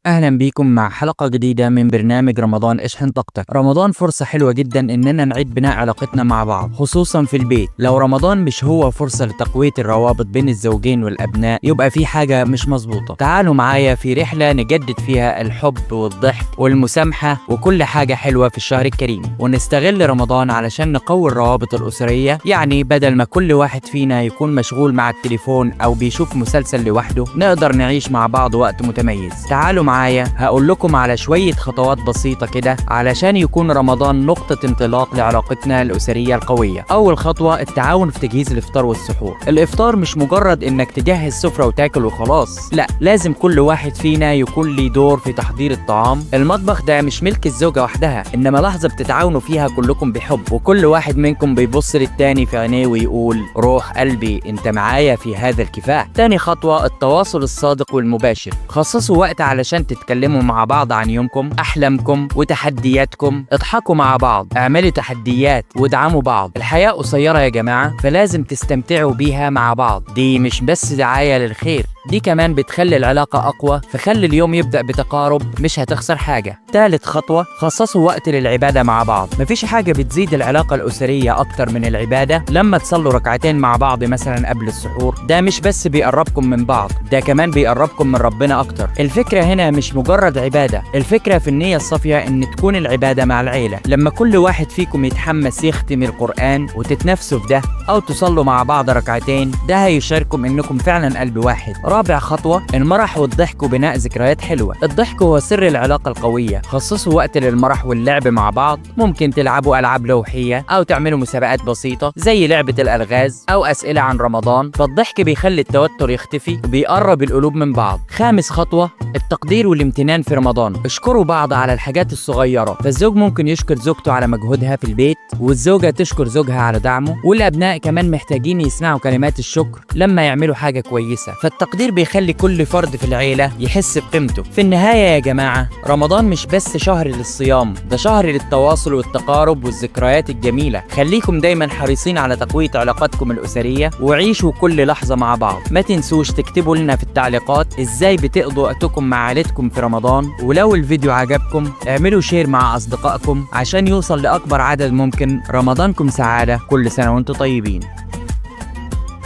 أهلا بيكم مع حلقة جديدة من برنامج رمضان اشحن طاقتك. رمضان فرصة حلوة جدا إننا نعيد بناء علاقتنا مع بعض، خصوصا في البيت. لو رمضان مش هو فرصة لتقوية الروابط بين الزوجين والأبناء يبقى في حاجة مش مظبوطة. تعالوا معايا في رحلة نجدد فيها الحب والضحك والمسامحة وكل حاجة حلوة في الشهر الكريم، ونستغل رمضان علشان نقوي الروابط الأسرية. يعني بدل ما كل واحد فينا يكون مشغول مع التليفون أو بيشوف مسلسل لوحده، نقدر نعيش مع بعض وقت متميز. تعالوا معايا هقول لكم على شوية خطوات بسيطة كده علشان يكون رمضان نقطة انطلاق لعلاقتنا الأسرية القوية. أول خطوة التعاون في تجهيز الإفطار والسحور. الإفطار مش مجرد إنك تجهز سفرة وتاكل وخلاص، لا، لازم كل واحد فينا يكون ليه دور في تحضير الطعام. المطبخ ده مش ملك الزوجة وحدها، إنما لحظة بتتعاونوا فيها كلكم بحب، وكل واحد منكم بيبص للتاني في عينيه ويقول روح قلبي انت معايا في هذا الكفاح. تاني خطوة التواصل الصادق والمباشر. خصصوا وقت علشان تتكلموا مع بعض عن يومكم، أحلامكم وتحدياتكم. اضحكوا مع بعض، اعملوا تحديات وادعموا بعض. الحياة قصيرة يا جماعة، فلازم تستمتعوا بيها مع بعض. دي مش بس دعاية للخير، دي كمان بتخلي العلاقة أقوى. فخلي اليوم يبدأ بتقارب، مش هتخسر حاجة. تالت خطوة خصصوا وقت للعبادة مع بعض. مفيش حاجة بتزيد العلاقة الأسرية أكتر من العبادة. لما تصلوا ركعتين مع بعض مثلا قبل السحور، ده مش بس بيقربكم من بعض، ده كمان بيقربكم من ربنا أكتر. الفكرة هنا مش مجرد عبادة، الفكرة في النية الصافية إن تكون العبادة مع العيلة. لما كل واحد فيكم يتحمس يختم القرآن وتتنافسوا في ده، أو تصلوا مع بعض ركعتين، ده هيشاركم إنكم فعلا قلب واحد. رابع خطوة المرح والضحك وبناء ذكريات حلوة. الضحك هو سر العلاقة القوية. خصصوا وقت للمرح واللعب مع بعض. ممكن تلعبوا ألعاب لوحية أو تعملوا مسابقات بسيطة زي لعبة الألغاز أو أسئلة عن رمضان. فالضحك بيخلي التوتر يختفي وبيقرب القلوب من بعض. خامس خطوة التقدير والامتنان في رمضان. اشكروا بعض على الحاجات الصغيرة. فالزوج ممكن يشكر زوجته على مجهودها في البيت، والزوجة تشكر زوجها على دعمه، والأبناء كمان محتاجين يسمعوا كلمات الشكر لما يعملوا حاجة كويسة. فالتقدير بيخلي كل فرد في العيلة يحس بقيمته. في النهاية يا جماعة، رمضان مش بس شهر للصيام، ده شهر للتواصل والتقارب والذكريات الجميلة. خليكم دايما حريصين على تقوية علاقاتكم الأسرية، وعيشوا كل لحظة مع بعض. ما تنسوش تكتبوا لنا في التعليقات ازاي بتقضوا وقتكم مع عائلتكم في رمضان. ولو الفيديو عجبكم اعملوا share مع أصدقائكم عشان يوصل لأكبر عدد ممكن. رمضانكم سعادة، كل سنة وانتم طيبين.